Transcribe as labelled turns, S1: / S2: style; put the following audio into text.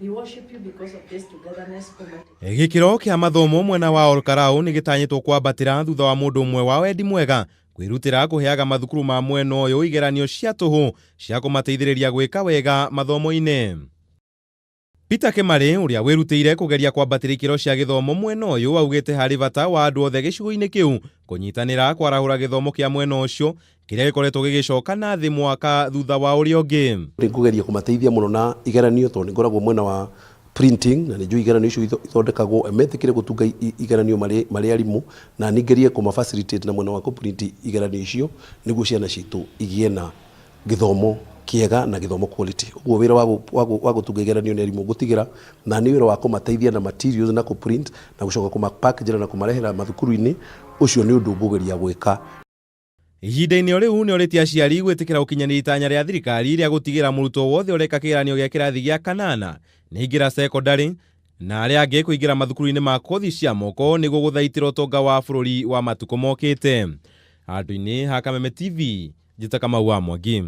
S1: We worship you because of this togetherness, Almighty.
S2: Gĩkĩro kĩa mathomo mwena wa Olkarau nĩ gĩtanyĩtwo kwambatĩra thutha wa mũndũ ũmwe wa wendi mwega kwĩrutĩra kũheaga mathukuru ma mwena ũyũ igeranio cia tũhũ cia kũmateithĩrĩria gwĩka wega mathomo-inĩ. Peter Kĩmarĩ ũrĩa wĩrutĩire kũgeria kwambatĩria ikĩro cia gĩthomo mwena ũyũ augĩte harĩ bata wa andũ othe gĩcigo-inĩ kĩu kũnyitanĩra kwarahũra gĩthomo kĩa mwena ũcio kĩrĩa gĩkoretwo gĩgĩcoka na thĩ mwaka thutha wa ũrĩa ũngĩ.
S3: Nĩ ngũgeria kũmateithia mũno na igeranio tondũ nĩ ngoragwo mwena wa printing na nĩ njũĩ igeranio icio ithondekagwo, metĩkĩre gũtunga igeranio marĩ arimũ, na niĩ ngerie kũma facilitate na mwena wa kũ print igeranio icio nĩguo ciana citũ igĩe na gĩthomo kĩega na gĩthomo quality. Ũguo wĩra wa gũtunga igeranio nĩ arimũ ngũtigĩra, na nĩ wĩra wa kũmateithia na materials na kũ print na gũcoka kũma package na kũmarehera mathukuru-inĩ, ũcio nĩ ũndũ ngũgeria gwĩka.
S2: Ihinda-inĩ o rĩu nĩ orĩtie aciari gwĩtĩkĩra gũkinyanĩria itanya rĩa thirikari rĩa gũtigĩra mũrutwo wothe ũreka kĩgeranio gĩa kĩrathi gĩa kanana nĩ aingĩra cekondarĩ na arĩa angĩ kũingĩra mathukuru-inĩ ma kothi cia moko nĩguo gũthaitĩra ũtonga wa bũrũri wa matukũ mokĩte. Handũ-inĩ ha Kameme TV, njĩta Kamau wa Mwangi.